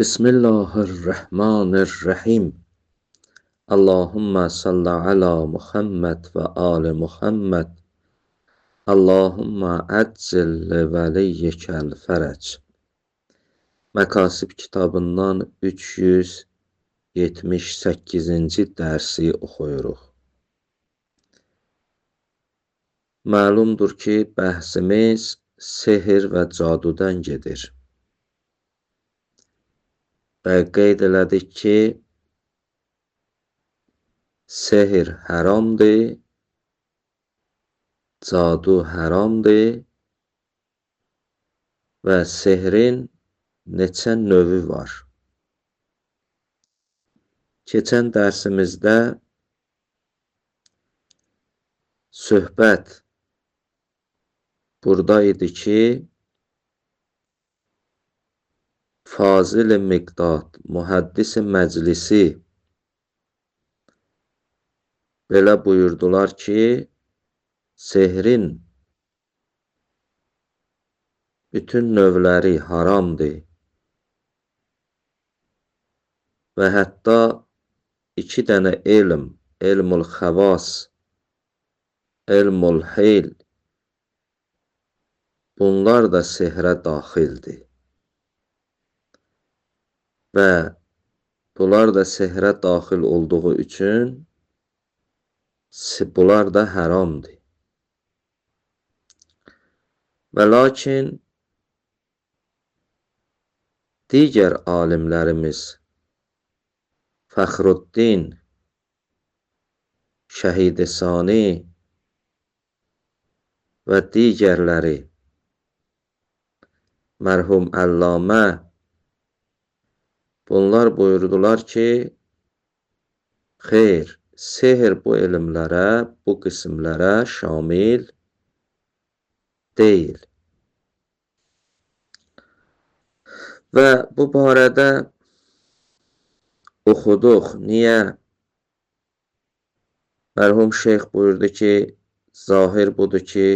Bismillahirrahmanirrahim. Allahümme salli ala Muhammed ve ali Muhammed. Allahümme əccil li vəliyyikəl fərəc. Məkasib kitabından 378-ci dərsi oxuyuruq. Məlumdur ki, bəhsimiz sehr və cadudan gedir. Və qeyd elədik ki, sehr haramdır, cadu haramdır və sehrin neçə növü var. Keçən dərsimizdə söhbət burada idi ki, Fazil-i Miqdad, mühəddis-i məclisi belə buyurdular ki, sehrin bütün növləri haramdır və hətta iki dənə elm, elmul xəvas, elmul heyl, bunlar da sehrə daxildir. Və bunlar da sehrə daxil olduğu üçün bunlar da haramdır. Və lakin digər alimlərimiz Fəxruddin, Şəhid-i Sani və digərləri, mərhum Əllamə, bunlar buyurdular ki, xeyr, sehr bu elmlərə, bu qismlərə şamil deyil. Və bu barədə oxuduq. Niyə? Mərhum şeyx buyurdu ki, zahir budur ki,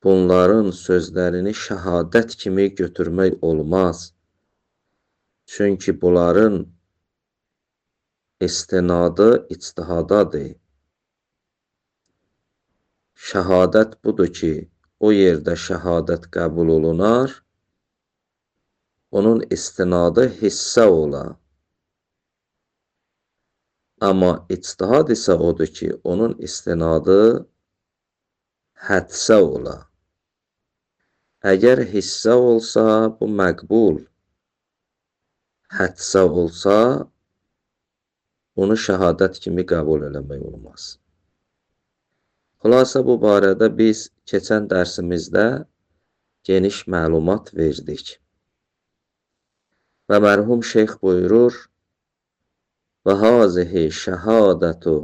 bunların sözlərini şəhadət kimi götürmək olmaz. Çünki bunların istinadı ictihadadır. Şəhadət budur ki, o yerdə şəhadət qəbul olunar, onun istinadı hissə ola. Amma ictihad isə odur ki, onun istinadı hədsə ola. Əgər hissə olsa, bu məqbul. Hədsə olsa, bunu şəhadət kimi qəbul eləmək olmaz. Xülasə, bu barədə biz keçən dərsimizdə geniş məlumat verdik. Və mərhum şeyx buyurur, və hazihi şəhadətu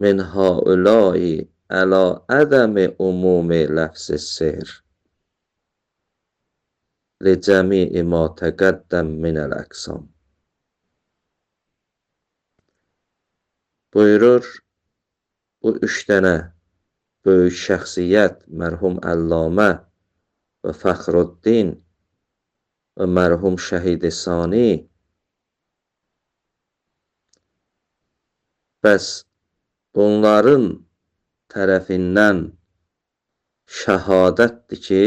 min haulai əla ədəmi umumi ləfsi sehr li cəmi'i ma təqəddəm minəl əqsam. Buyurur, bu üç dənə böyük şəxsiyyət, mərhum Əllamə və Fəxruddin və mərhum Şəhid-i Sani, bəs bunların tərəfindən şəhadətdir ki,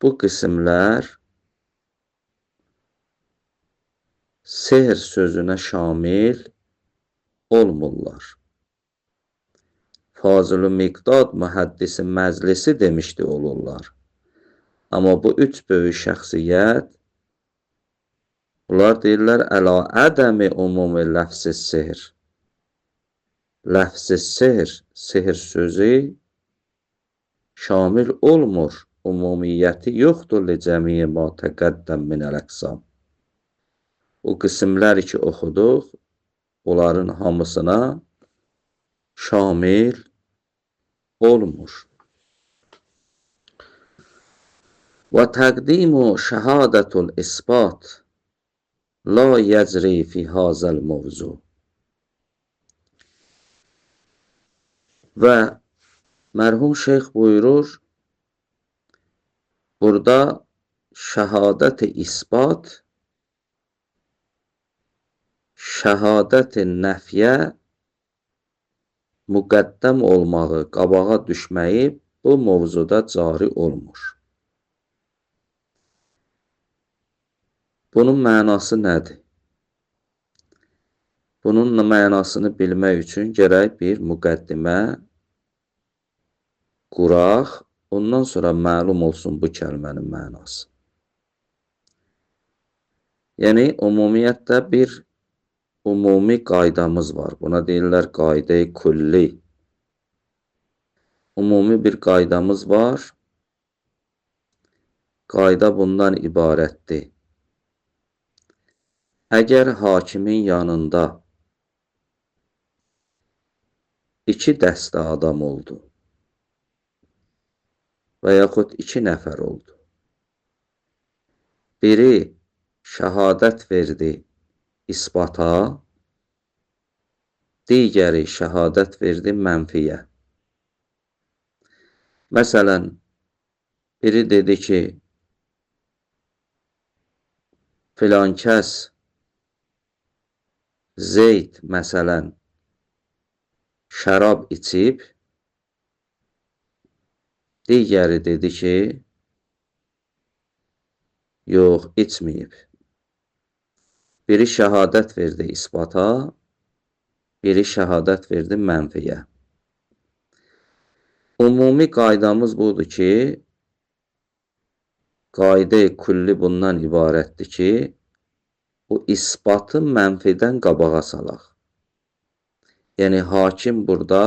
bu qismlər sehr sözünə şamil olmurlar. Fazıl-ı Miqdad mühəddisi məclisi demişdi olurlar. Amma bu üç böyük şəxsiyyət, bunlar deyirlər, əla ədəmi umumi ləfsi sehr. Ləfsi sehr, sehr sözü şamil olmur, ümumiyyəti yoxdur li cəmiyi ma təqəddəm minəl əqsam. O qismlər ki oxuduq, onların hamısına şamil olmur. Və təqdimu şəhadətul isbat la yəcri fi hazəl mövzu. Və mərhum şeyx buyurur, Burada şəhadət-i isbat, şəhadət-i nəfyə müqəddəm olmağı, qabağa düşməyi bu mövzuda cari olmur. Bunun mənası nədir? Bunun mənasını bilmək üçün gərək bir müqəddimə quraq, ondan sonra məlum olsun bu kəlmənin mənası. Yəni, ümumiyyətlə bir ümumi qaydamız var. Buna deyirlər qayda-i külli. Ümumi bir qaydamız var. Qayda bundan ibarətdir. Əgər hakimin yanında iki dəstə adam oldu və yaxud iki nəfər oldu. Biri şəhadət verdi isbata, digəri şəhadət verdi mənfiyə. Məsələn, biri dedi ki, filan kəs Zeyd məsələn şərab içib, digəri dedi ki, yox, içməyib. Biri şəhadət verdi isbata, biri şəhadət verdi mənfiyə. Ümumi qaydamız budur ki, qayda-i külli bundan ibarətdir ki, bu isbatı mənfidən qabağa salaq. Yəni, hakim burada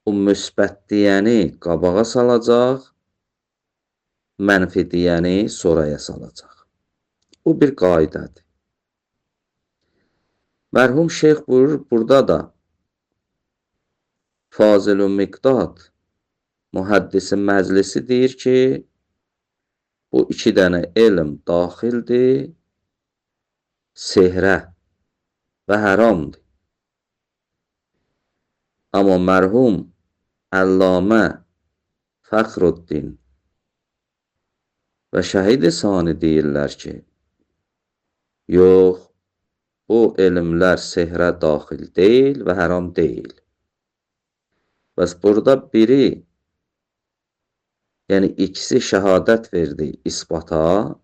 o müsbət deyəni qabağa salacaq, mənfi deyəni sonraya salacaq. Bu bir qaydadır. Mərhum şeyx buyurur, burada da Fazil-ü Miqdad mühəddisi məclisi deyir ki, bu iki dənə elm daxildir sehrə və həramdır. Amma mərhum Əllamə Fəxruddin və Şəhid-i Sani deyirlər ki, yox, bu elmlər sehrə daxil deyil və həram deyil. Bəs burada biri, yəni ikisi şəhadət verdi isbata,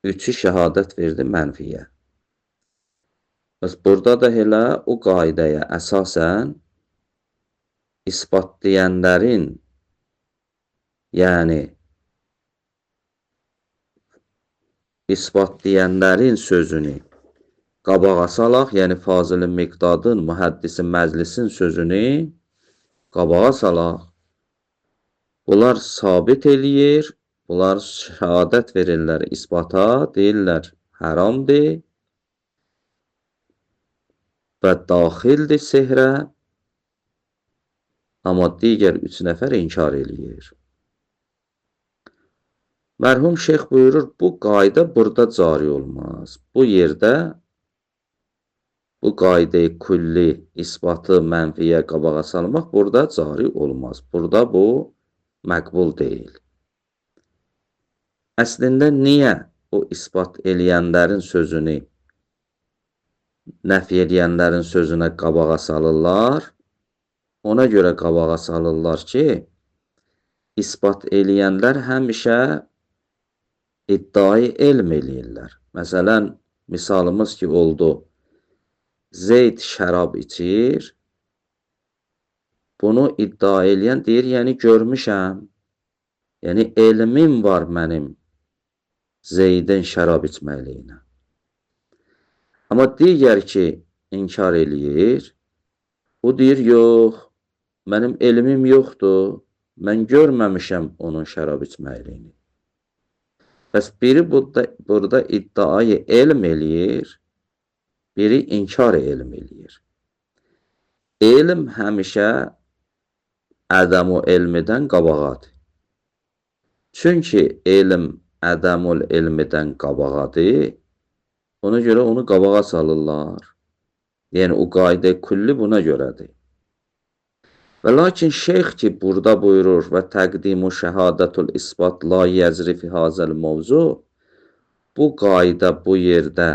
üçü şəhadət verdi mənfiyə. Bəs burada da elə o qaydaya əsasən isbat deyənlərin, yəni isbat deyənlərin sözünü qabağa salaq, yəni Fazil-i Miqdadın, mühəddisin məclisin sözünü qabağa salaq. Bunlar sabit eləyir, bunlar şəhadət verirlər isbata, deyirlər həramdır və daxildir sehrə, amma digər üç nəfər inkar eləyir. Mərhum şeyx buyurur, bu qayda burada cari olmaz. Bu yerdə bu qayda-i külli isbatı mənfiyə qabağa salmaq burada cari olmaz. Burada bu məqbul deyil. Əslində niyə o isbat eləyənlərin sözünü nəfi eləyənlərin sözünə qabağa salırlar? Ona görə qabağa salırlar ki, isbat eləyənlər həmişə iddiayı elm eləyirlər. Məsələn, misalımız ki oldu, Zeyd şərab içir, bunu iddia eləyən deyir, yəni görmüşəm, yəni elmim var mənim Zeydin şərab içməliyinə. Amma digər ki, inkar eləyir, o deyir, yox, mənim elmim yoxdur, mən görməmişəm onun şərab içməliyini. Bəs biri burada iddiayı elm eləyir, biri inkar elm eləyir. Elm həmişə ədəmu elmidən qabağadır. Çünki elm ədəmul elmidən qabağadır, ona görə onu qabağa salırlar. Yəni o qayda külli buna görədir. Və lakin şeyx ki, burada buyurur və təqdimu şəhadətul isbat la yəcri fi hazəl mövzu, bu qayda bu yerdə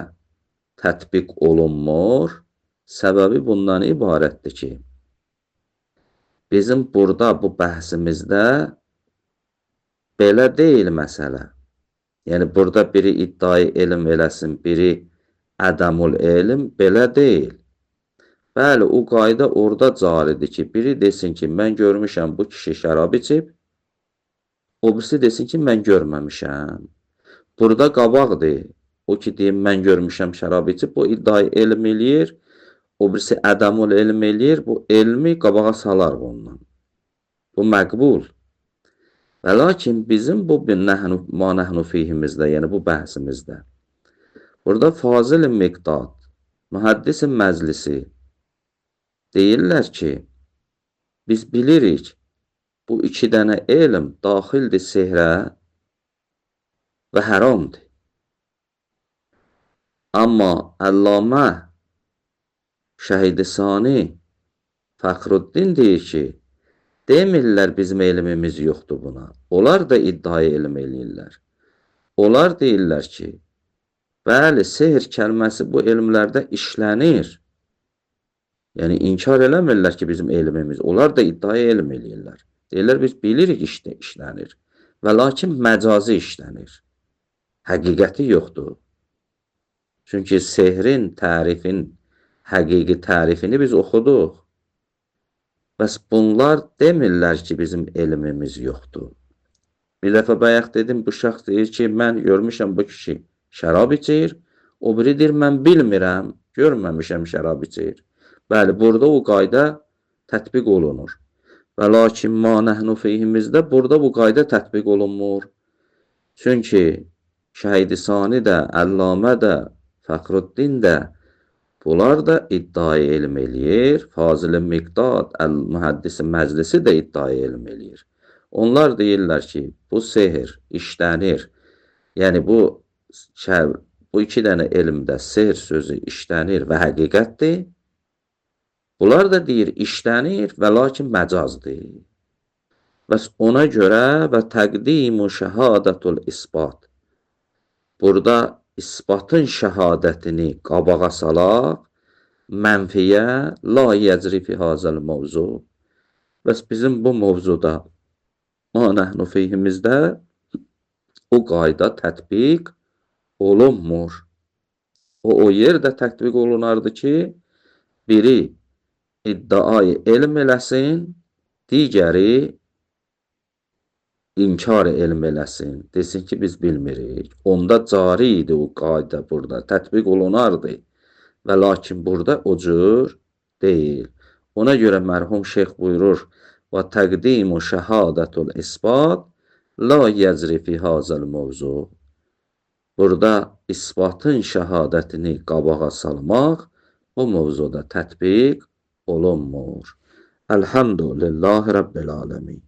tətbiq olunmur. Səbəbi bundan ibarətdir ki, bizim burada bu bəhsimizdə belə deyil məsələ. Yəni, burada biri iddiayı elm eləsin, biri ədəmul elm, belə deyil. Bəli, o qayda orada caridir ki, biri desin ki, mən görmüşəm bu kişi şərab içib, o birisi desin ki, mən görməmişəm. Burada qabaqdır. O ki, deyim, mən görmüşəm şərab içib, bu iddiayı elm eləyir, o birisi ədəmul elm eləyir, bu elmi qabağa salar bundan. Bu məqbul. Və lakin bizim bu ma nəhnu fihimizdə, yəni bu bəhsimizdə, burada Fazil-i Miqdad, mühəddis-i məclisi deyirlər ki, biz bilirik, bu iki dənə elm daxildir sehrə və həramdır. Amma Əllamə Şəhid-i Sani Fəxruddin deyir ki, demirlər bizim elmimiz yoxdur buna. Onlar da iddiayı elm eləyirlər. Onlar deyirlər ki, bəli, sehr kəlməsi bu elmlərdə işlənir. Yəni, inkar eləmirlər ki, bizim elmimiz. Onlar da iddiayı elm eləyirlər. Deyirlər, biz bilirik işlənir. Və lakin məcazi işlənir. Həqiqəti yoxdur. Çünki sehrin, tərifin, həqiqi tərifini biz oxuduq. Bəs bunlar demirlər ki, bizim elmimiz yoxdur. Bir dəfə bayaq dedim, bu şəxs deyir ki, mən görmüşəm bu kişi şərab içir. O biri deyir, mən bilmirəm, görməmişəm şərab içir. Bəli, burada o qayda tətbiq olunur. Və lakin ma nəhnu fihimizdə burada bu qayda tətbiq olunmur. Çünki Şəhid-i Sani də, Əllamə də, Fəxruddin də, bunlar da iddiayı elm eləyir. Fazil-i Miqdad, Əl-Mühəddis-i Məclisi də iddiayı elm eləyir. Onlar deyirlər ki, bu sehr işlənir. Yəni, bu iki dənə elmdə sehr sözü işlənir və həqiqətdir. Bunlar da deyir, işlənir və lakin məcazdır. Bəs ona görə və təqdimu şəhadətul isbat. Burada isbatın şəhadətini qabağa salaq, mənfiyə la yəcri fi hazəl mövzu. Bəs bizim bu mövzuda ma nəhnu fihimizdə o qayda tətbiq olunmur. O yerdə tətbiq olunardı ki, biri iddiayı elm eləsin, digəri inkar elm eləsin. Desin ki, biz bilmirik. Onda cari idi o qayda burada, tətbiq olunardı. Və lakin burada o cür deyil. Ona görə mərhum şeyx buyurur, və təqdimu şəhadətul isbat la yəcri fi hazəl mövzu. Burada isbatın şəhadətini qabağa salmaq bu mövzuda tətbiq olunmur. Elhamdülillahi Rabbil alemin.